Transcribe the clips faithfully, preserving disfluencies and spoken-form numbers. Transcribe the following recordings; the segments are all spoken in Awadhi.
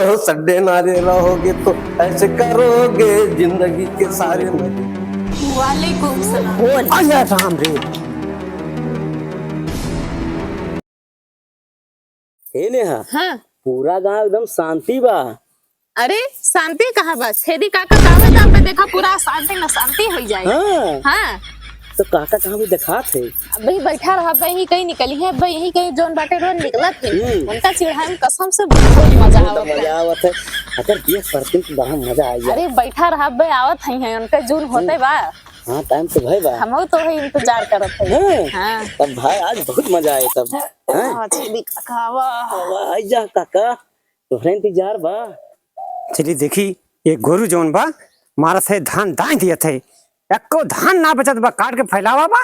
हो सड्डे नारे रहोगे तो ऐसे करोगे जिंदगी के सारे मजे। वालेकुम सलाम। बोल। अरे राम रे। हे नेहा, हाँ। पूरा गांव एकदम शांति बा। अरे, शांति कहाँ बा? छेदी काका का आवत, आप देखा, पूरा शांति न शांति होइ जाए। हाँ। हाँ। तो काका कहाँ भी देखात है? अबे बैठा रहा, अबे यही कहीं निकली है, अबे यही कहीं जौन बाटे रोज निकलत है। हम्म। उनका चिढ़ाई में कसम से बहुत मजा आवत है। मजा आवत है। अगर देख परतीन तो बड़ा मजा आई। अरे, बैठा रहा, अबे आवत है, है, उनका जून होते हम्म। बा। हाँ, टाइम तो भाई बा। हमहू तो वही इंतजार करत है। हाँ। हाँ। तब भाई आज बहुत मजा आए तब। हाँ? हाँ, छेदी काका, वाह। वाह, आई जा काका। तोहरे इंतजार बा। चली देखी, ये गोरू जौन बा, मारत है, धान दाई दियत है। एक्को धान ना बचत बा, काट के फैलावा बा,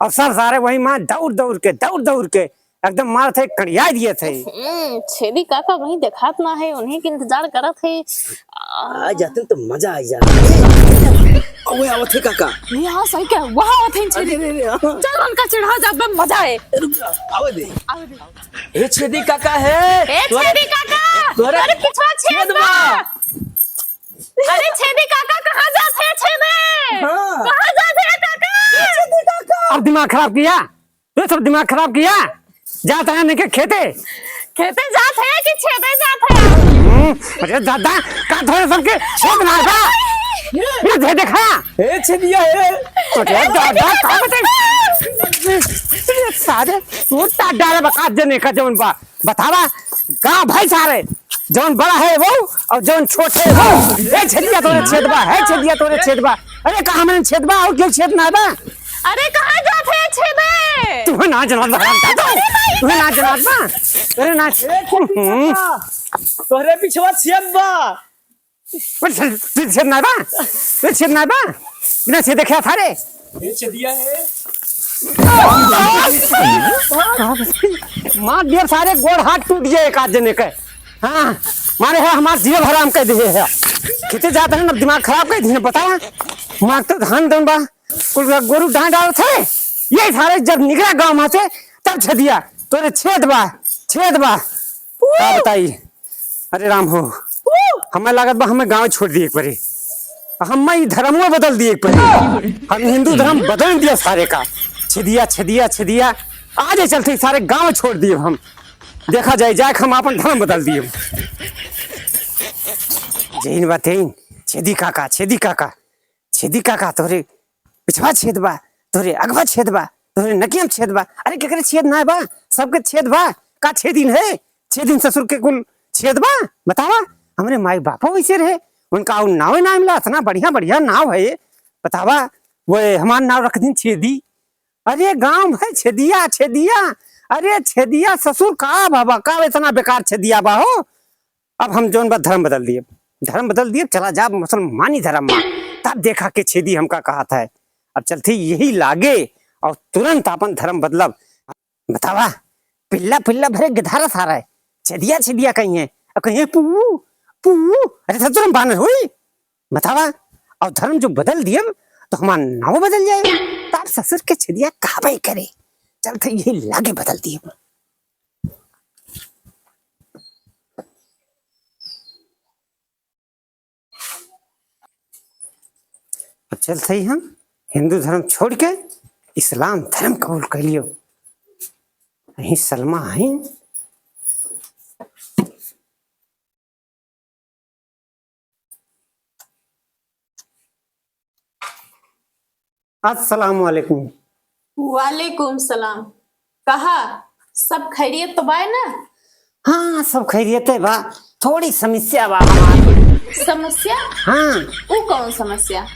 और सब सारे वही माँ दौड़ दौड़ के, दौड़ दौड़ के एकदम मारत है, कड़िया दियत है। हम्म, छेदी काका वही देखात ना है, उन्हीं के इंतजार करत है। आ जाते तो मजा आ जाता। ओए, आवत है काका। यहाँ सही क्या? वहाँ आवत है छेदी। अरे, अरे, अरे, हाँ। चल, उनका चढ़ा जा, अब मजा आए। रुक जा, आवे दे। आवे दे। ए छेदी काका है। ए तोरे, छेदी काका, तोरे तोरे पिछवा छेद छेद बा। बा। अरे छेदी काका, कहाँ जात है छेदे? हाँ। कहाँ जात है काका? ए छेदी काका। अब दिमाग खराब किया, तू सब दिमाग खराब किया। जात है नहीं के खेते। खेते जात है कि छेदे जात है? हम्म, अरे दादा, का थोड़े सबके छेद ना बा? ये दे देखा। ए छेदिया है। अरे दादा, का बते? ये सारे, तू ता डाले बका देने का जौन बा। बतावा, गाँव भाई सारे, जौन बड़ा है वो और जौन छोट है वो। ए छेदिया तोरे छेद बा, है छेदिया तोरे छेद बा। अरे कहाँ हमरे छेद बा और क्यों छेद ना बा? अरे कहाँ जात है छेदे? तुम्हें ना जनाब बा, अरे भाई, तुम्हें ना जनाब बा। अरे ना। ए, हम्म। तोहरे पिछवा छेद बा। अरे छेद, छेद, छेद ना बा। अरे छेद ना बा। बिना छेद देखा था रे। ये छेदिया है। मार दिया सारे, गोड़ हाथ टूट गया एक आध जने के। हाँ, मारे है हमार जीव हराम कर दिए है। खेते जात है ना, दिमाग खराब कर दिए, बतावा। मार तो धान दन बा, कुल गोरू डांड डालत है। ये सारे जब निकला गाँव में से, तब छेदिया, तोरे छेद बा, छेद बा। का बताई? अरे राम हो, हमें लागत बा हमें गाँव छोड़ दिए के पड़ी। हमें ई धर्मवा बदल दिए के पड़ी। हम हिंदू धर्म बदल दिया सारे का। छेदिया, छेदिया, छेदिया। आज ही चलते सारे गाँव छोड़ दिए हम। देखा जाए, जाए हम आपन धर्म बदल दिए। जैन बातें, छेदी काका, छेदी काका, छेदी काका, तोरे पिछवा छेद बा, तोरे अगवा छेद बा, तोरे नकिया में छेद बा। अरे केकरे छेद ना बा? सबके छेद बा। का छेदिन है? छेदिन ससुर के कुल छेद बा? बतावा। हमरे माई बापो वैसे रहे, उनका और नावे ना मिला, इतना बढ़िया बढ़िया नाव है। बतावा, वो हमार नाव रख दिन छेदी। अरे गाँव भर छेदिया, छेदिया। अरे छेदिया ससुर का बाबा, का इतना बेकार छेदिया बा हो? अब हम जौन बा धर्म बदल दिए, धर्म बदल दिए, चला जा मुसलमानी धर्म में। तब देखा के छेदी हमका कहत है। अब चलते यही लागे और तुरंत अपन धर्म बदलब। बतावा, पिल्ला पिल्ला भरे गिधारा सारा है, छेदिया छेदिया कहीं है, और कहीं है पू पू। अरे ससुर हम बानर हुई, बतावा। और धर्म जो बदल दिए तो हमार नाव बदल जाए। तब ससुर के छेदिया कहबे करे, चलते यही लागे बदल दिए। अब चलत हई हम हिंदू धर्म छोड़ के इस्लाम धर्म कबूल कर लियो। यही सलमा है। अस्सलाम वालेकुम। वालेकुम सलाम। कहा, सब खैरियत तो बाय ना? हाँ, सब खैरियत है बा। थोड़ी समस्या बा हमार। समस्या? हाँ। ऊ कौन समस्या?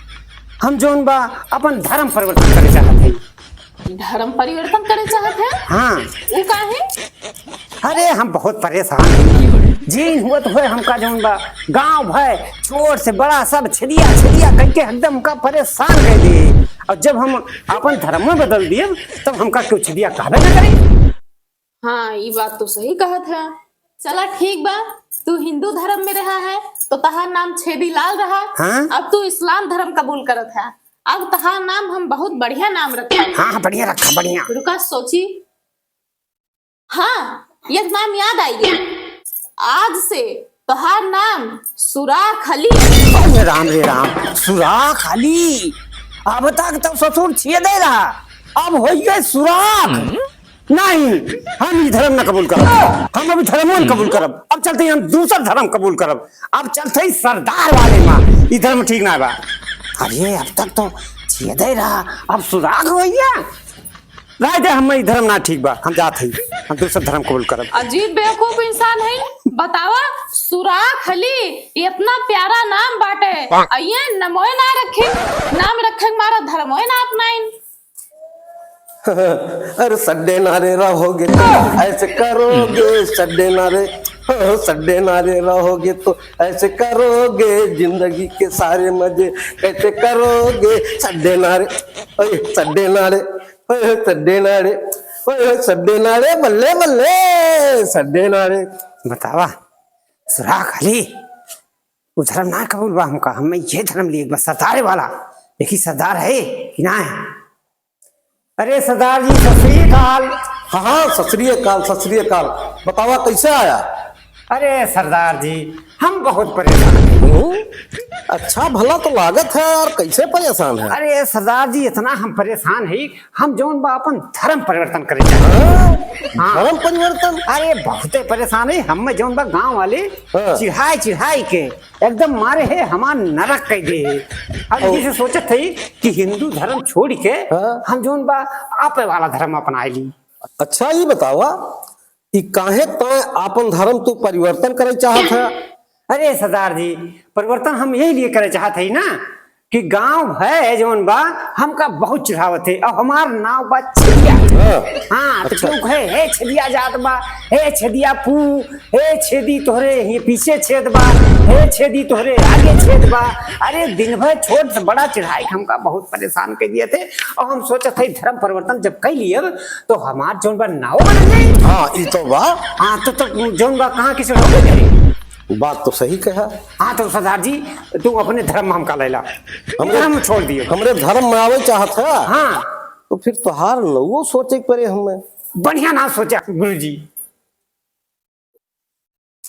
हम जौन बा अपन धर्म परिवर्तन करे चाहत हई। धर्म परिवर्तन करे चाहत है? हाँ। ऊ काहे? अरे हम बहुत परेशान हई। जिन हुआ तो होए हमका जौन बा गाँव भर छोट से बड़ा सब छेदिया छेदिया कह के एकदम हमका परेशान कर दिए। और जब हम अपन धर्म में बदल दिए तब हमका क्यों छेदिया कहबे न करे। हाँ, ई बात तो सही कहत है। चला ठीक बा, तू हिंदू धर्म में रहा है तो तहार नाम छेदी लाल रहा। हाँ? अब तू इस्लाम धर्म कबूल करत है, अब तहार नाम हम बहुत बढ़िया नाम रखा। हाँ, हाँ, बढ़िया रखा, बढ़िया। रुका, सोची। हाँ, एक नाम याद आई गया। आज से तोहार सुराख हली। अरे राम रे राम, सुराख हली। अब तक तो ससुर छेदे रहा, अब होइ गए सुराख। नहीं, हम ई धर्म न कबूल करब, हम अभी धर्म न कबूल करब। अब चलते ही हम दूसर धर्म कबूल करब। अब चलते ही सरदार वाले मा, ई धर्म ठीक ना बा। अरे अब तक तो छेदे रहा, अब सुराख होइ गया। राय दे, हम ई धर्म ना ठीक बा, हम जात हई, हम दूसर धर्म कबूल करब। अजीब बेवकूफ इंसान है। बतावा, सुराख हली, इतना प्यारा नाम बाटे, अइये नमोए ना रखे, नाम रखे मारा धर्मोए ना अपनाइन। अरे सड्डे नारे रहोगे तो ऐसे करोगे, सड्डे नारे, हाँ, सड्डे नारे रहोगे तो ऐसे करोगे, जिंदगी के सारे मजे कैसे करोगे, सड्डे नारे। ओए सड्डे नारे, ओए सड्डे नारे, ओए सड्डे नारे, बल्ले बल्ले, सड्डे नारे। बतावा, सुराख हली, उ धर्म ना कबूल बा हमका, हम ये धर्म लिए बा सरदारे वाला। देखी सरदार है कि ना है? अरे सरदार जी, सत श्री अकाल। हाँ, हाँ, सत श्री अकाल, सत श्री अकाल। बतावा, कैसे आया? अरे सरदार जी, हम बहुत परेशान हैं। हम्म? अच्छा भला तो लागत है यार, कैसे परेशान है? अरे सरदार जी, इतना हम परेशान है, हम जौन बा अपन धर्म परिवर्तन करे चाहत हैं। हाँ? हाँ। धर्म परिवर्तन? अरे बहुते परेशान है, हम जौन बा गाँव वाले हाँ। चिढ़ाई चिढ़ाई के एकदम मारे है, हमार नरक कइ दे है। अब ओ। जैसे सोचत है कि हिंदू धर्म छोड़ के हाँ। हम जौन बा आपे वाला धर्म अपनाए ली। अच्छा, ये बतावा, ई काहे तय आपन धर्म तू परिवर्तन करे चाहत है? अरे सरदार जी, परिवर्तन हम यही लिए करे चाहत है ना कि गाँव है जौन बा हमका बहुत चिढ़ावत है। अब हमार नाव बा छेदिया। हाँ। हाँ, तो अच्छा। क्यों कहे, "हे छेदिया जात बा, हे छेदिया पू, हे छेदी तोहरे ये पीछे छेद बा, हे छेदी तोहरे आगे छेद बा।" अरे दिन भर छोट से बड़ा चिढ़ाई के हमका बहुत परेशान कर दिए थे। और हम सोचत है धर्म परिवर्तन जब कर लिए तो हमार जौन बा नाव बदल जाई। हाँ, ई तो बा। हाँ, तो, तो जौन बा कहाँ किसे हो गए? बात तो सही कहा। हाँ, तो सरदार जी, तू अपने धर्म में हमका लैला। हमरे धर्म छोड़ दियो। हमरे धर्म में आवे चाहत है? हाँ। तो फिर तोहार नौवो सोचे के पड़े हमें। बढ़िया नाव सोचा गुरुजी।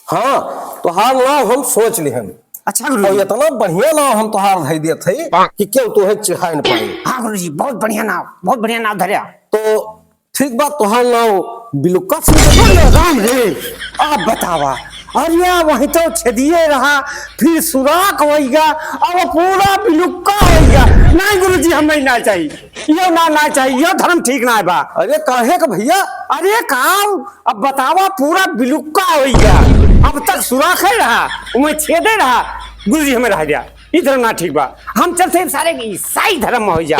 हाँ, तोहार नाव हम सोच लिहन। अच्छा गुरुजी। और इतना बढ़िया नाव हम तोहार धई देत है कि केहू तोहे चिढ़ाए न पाए। हाँ गुरुजी, बहुत बढ़िया नाव, बहुत बढ़िया नाव धरया। तो ठीक बा, तोहार नाव बिलुक्का सिंह। अरे राम रे, आप बतावा। अरे वहीं तो छेदिए रहा, फिर सुराख होइगा, अब पूरा बिलुक्का होइगा। नहीं गुरुजी, हमें ना चाहिए, यो ना, ना चाहिए, यो धर्म ठीक ना बा। अरे काहे का भैया? अरे काम, अब बतावा, पूरा बिलुक्का होइगा। अब तक सुराखे रहा, उमें छेदे रहा, गुरुजी हमें रह गया। ई धर्म ना ठीक बा, हम चलते हैं सारे ईसाई धर्म में हो जा।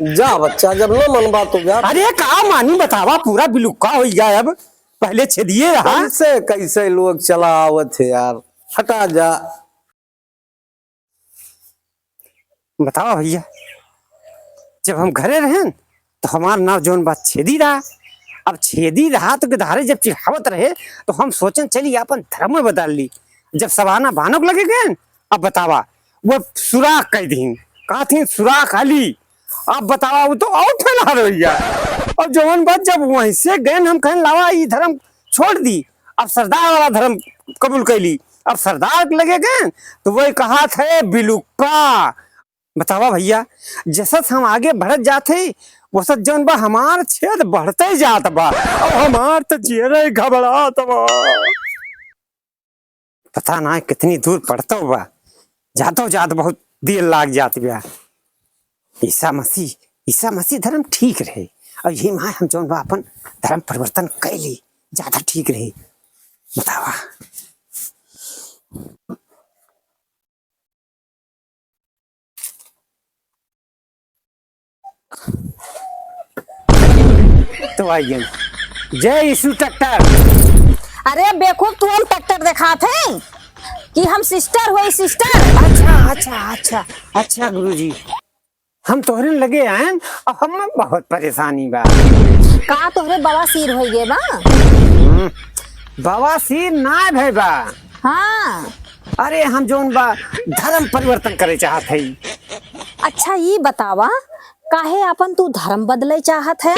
जा बच्चा, जब न मन बा तो जा। अरे का मानी बतावा, पूरा बिलुक्का हो गया अब, पहले छेदिए रहा। कैसे, कैसे लोग चला आवत है यार, हटा जा। बतावा भैया, जब हम घरे रहेन तो हमार नाव जौन बा छेदी रहा। अब छेदी रहा तो गिधारे जब चिढ़ावत रहे तो हम सोचन चली आपन धर्म बदल ली। जब सबाना बानक लगे गए, अब बतावा, वो सुराख कह दीन, कहथिन सुराख अली। अब बतावा, वो तो और फैला रही है। और जौन बात जब वहीं से गए हम कहन लावा ई धर्म छोड़ दी, अब सरदार वाला धर्म कबूल कैली। अब सरदार के लगे गए तो वही कहा थे बिलुक्का। बतावा भैया, जैसा हम आगे बढ़त जात है, वैसा जौन बा हमार छेद बढ़ते जात बा। अब हमार तो जियरे घबरात बा। पता ना कितनी दूर पड़तो बा, जातो जात बहुत देर लाग जात बा। ईसा मसीह, ईसा मसीह धर्म ठीक रहे, और यही माय हम जौन बा अपन धर्म परिवर्तन कैली, ज्यादा ठीक रहे। बतावा। तो आई गई। जय यीशु ट्रैक्टर। अरे बेवकूफ, तू हम ट्रैक्टर दिखात है कि हम सिस्टर होई, सिस्टर। अच्छा, अच्छा, अच्छा, अच्छा गुरुजी, हम तोहरे लगे आयन, अब हम बहुत परेशानी बा। का तोहरे बवासीर होई गए बा? हम्म, बवासीर ना भय बा। हाँ। अरे हम जौन बा धर्म परिवर्तन करे चाहत हई। अच्छा ई बतावा, काहे आपन तू धर्म बदले चाहत है?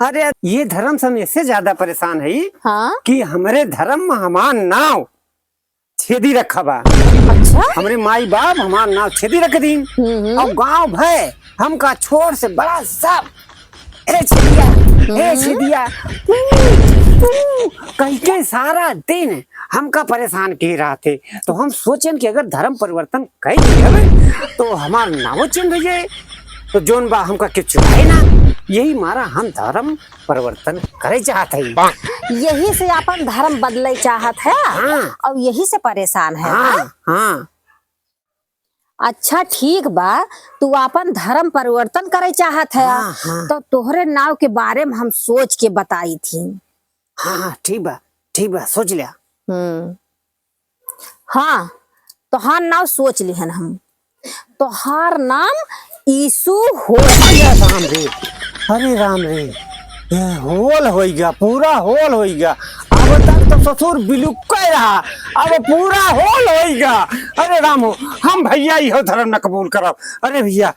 अरे ये धर्म से हम इससे ज्यादा परेशान हई हाँ? कि हमरे धर्म में हमार नाव छेदी रखा बा। हाँ? हमरे माई बाप हमार नाव छेदी रख दीन। हम्म। और गांव भर हमका छोट से बड़ा सब, "ए छेदिया, ए हम्म। छेदिया, तू, तू," कह के सारा दिन हमका परेशान किए रहते। तो हम सोचेन कि अगर धर्म परिवर्तन कर दिए, तो हमार नाव change हो जाए, तो जोन बा हमका कुछ है ना। यही मारा हम धर्म परिवर्तन करे चाहत है। यही से अपन धर्म बदले चाहत है हाँ। और यही से परेशान है, हाँ, हाँ? हाँ। अच्छा ठीक बा, तू अपन धर्म परिवर्तन करे चाहत है, हाँ, हाँ। तो तोहरे नाव के बारे में हम सोच के बताई थी। हाँ, हाँ, ठीक बा, ठीक बा, सोच लिया। हम्म। हाँ, तोहार नाव सोच लिहन हम। तोहार नाम यीशु हो। अरे राम रे, अरे राम रे, ये होल होइगा, पूरा होल होइगा। अब तक तो ससुर बिलुक्का रहा, अब पूरा होल होइगा। अरे राम हो, हम भैया इहो धर्म न कबूल करब। अरे भैया,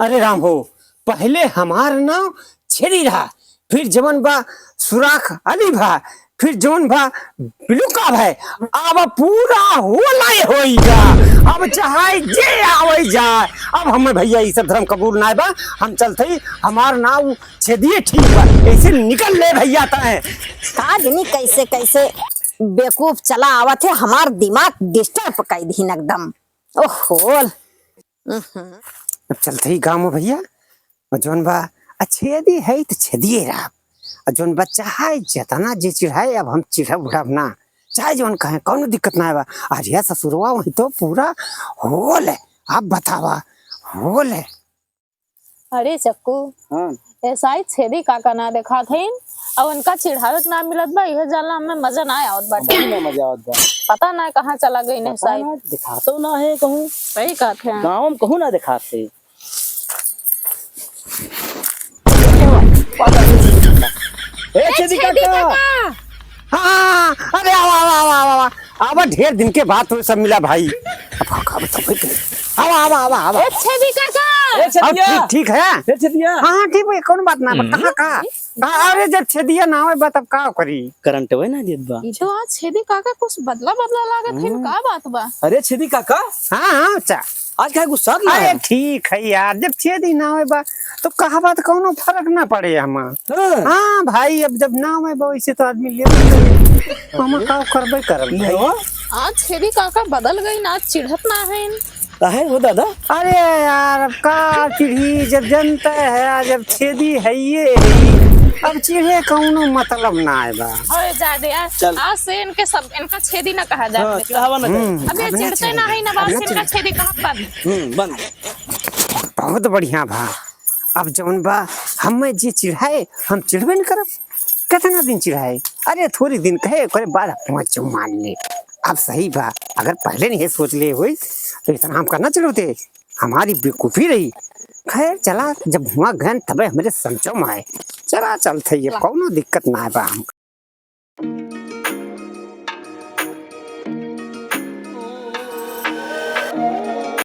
अरे राम हो, पहले हमार नाव छेदी रहा, फिर जवन बा सुराख अली भा, फिर जवन बा बिलुका भा, अब पूरा होले होइगा। अब चाहे जे आवे जाए, अब हमें भैया ई सब धर्म कबूल नाय बा, हम चलत ही, हमार नाव छेदिए ठीक बा, ऐसे निकल ले भैया तय। का जनी कैसे कैसे बेवकूफ चला आवत है, हमार दिमाग disturb कर दीन एकदम। ओहो। हम्म। अब चलत ही गाँव में भैया, और जौन बा, आ छेदी है तो छेदिए रहा। और जौन बा चाहे जतना जे चिढ़ाए, अब हम चिढ़ब उढ़ब ना, चाहे जौन कहें, कौनो दिक्कत ना बा। अरे ससुरवा वही तो पूरा होल है, आप बतावा, होल है। अरे चक्कू, हाँ। ऐसा ही छेदी काका ना देखात हईन, अब उनका चिढ़ावे के ना मिलत बा, इहे जाला हमें मजा ना आवत बाटे। हमहू ना मजा आवत बा। पता ना कहाँ चला गई ने पता साई। ना, दिखातो ना है कहूँ। सही कहत है। गाँव में कहूँ ना दिखात है। ए, ए, छेदी छेदी काका। काका। हाँ, अरे आवा, आवा, आवा, आवा, आवा। आवा, ढेर दिन के बाद तू सब मिला भाई। अब का, का बताऊँ भाई, आवा, आवा, आवा, आवा। ए, छेदी काका। ए, अब छेदिया। ठीक, ठीक है? ए, छेदिया। हाँ, हाँ, ठीक है, कौन बात ना, हम्म। कहाँ का? हाँ, अरे जब छेदिया ना होए बा तब का करी? करंट होए ना देत बा। ई तो आज छेदी काका कुछ बदला बदला लागत है, हम्म। का बात बा? अरे छेदी काका। हाँ, हाँ, चा। आज काहे गुस्सात ना अरे है? ठीक है यार, जब छेदी ना होए बा तो कहा बात कौनो फर्क ना पड़े हमा। हाँ। हाँ भाई, अब जब ना होए बा वैसे तो आदमी ले हमा का करबे करब ले भाई। हो? आज छेदी काका बदल गई ना, आज चिढ़त ना है। काहे हो दादा? अरे यार, अब का चिढ़ी, जब जनता है, जब छेदी है ये है, अब चिढ़े कौनो मतलब ना आए बा। अरे जा दे यार, चल। आज से इनके सब, इनका छेदी ना कहा जाए। हाँ, चिढ़ावा ना हम्म, करे। अब ये अब ना चिढ़ते ना चिढ़े, है ना, अब बस ना इनका चिढ़े। छेदी कहा बंद। हम्म, बंद। बहुत बढ़िया भा। अब जौन बा, हमें जे चिढ़ाए, हम चिढ़बे न करब। कितना दिन चिढ़ाए? अरे थोड़ी दिन कहे, ओकरे बाद अपना चुमान ले। अब सही बा, अगर पहले नहीं सोच ले होई, तो इतना हमका ना चिढ़ौते। हमारी बेवकूफी रही। खैर चला, जब हुआ गन तबे हमरे समझो में आए। चला चलते, ये कौनो दिक्कत ना है बा हमका।